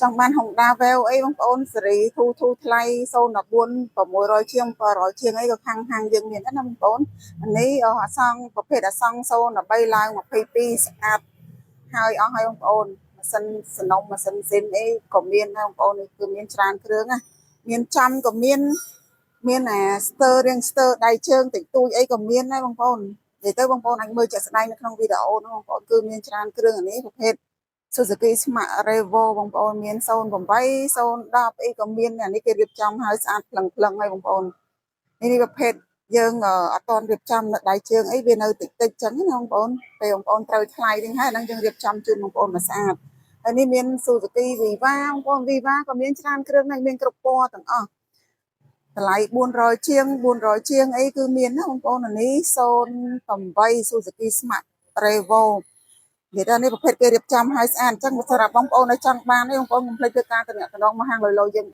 ចង់បាន Honda Wave អីបងប្អូនសេរីធូធូថ្លៃ014 600ជាង700ជាងអីក៏ខាងហាងយើងមានដែរណាបងប្អូនអានេះអាសង់ប្រភេទអាសង់013ឡើង22ស្អាតហើយអស់ហើយបងប្អូនម៉ាស៊ីនសនំម៉ាស៊ីនស៊ីនអីក៏មានដែរបងប្អូននេះគឺមានច្រើនគ្រឿងណាមានចំក៏មានមានអាស្ទើរៀងស្ទើដៃជើងតិចតួចអីក៏មានដែរបងប្អូននិយាយទៅបងប្អូនអាចមើលជាក់ស្ដែងនៅក្នុងវីដេអូហ្នឹងបងប្អូនគឺមានច្រើនគ្រឿងអានេះប្រភេទ Suzuki Smart Revo បងប្អូនមាន08 010អីក៏មានអានេះគេរៀបចំឲ្យស្អាតភ្លឹងភ្លឹងហើយបងប្អូននេះនេះប្រភេទយើងអត់តន់រៀបចំនៅដៃជើងអីវានៅតិចតិចចឹងណាបងប្អូនពេលបងប្អូនត្រូវថ្លៃនេះហើយអាហ្នឹងយើងរៀបចំជូនបងប្អូនមកស្អាតហើយនេះមាន Suzuki Viva បងប្អូន Viva ក៏មានច្រើនគ្រឿងដែរមានគ្រប់ពណ៌ទាំងអស់តម្លៃ400ជាង400ជាងអីគឺមានណាបងប្អូនអានេះ08 Suzuki Smart Revo និយាយទៅនេះប្រភេទគេរៀបចំឲ្យស្អាតអញ្ចឹងសម្រាប់បងប្អូនដែលចង់បាននេះបងប្អូនកុំភ្លេចធ្វើការតំណតំណងមកហាងលយលយយើង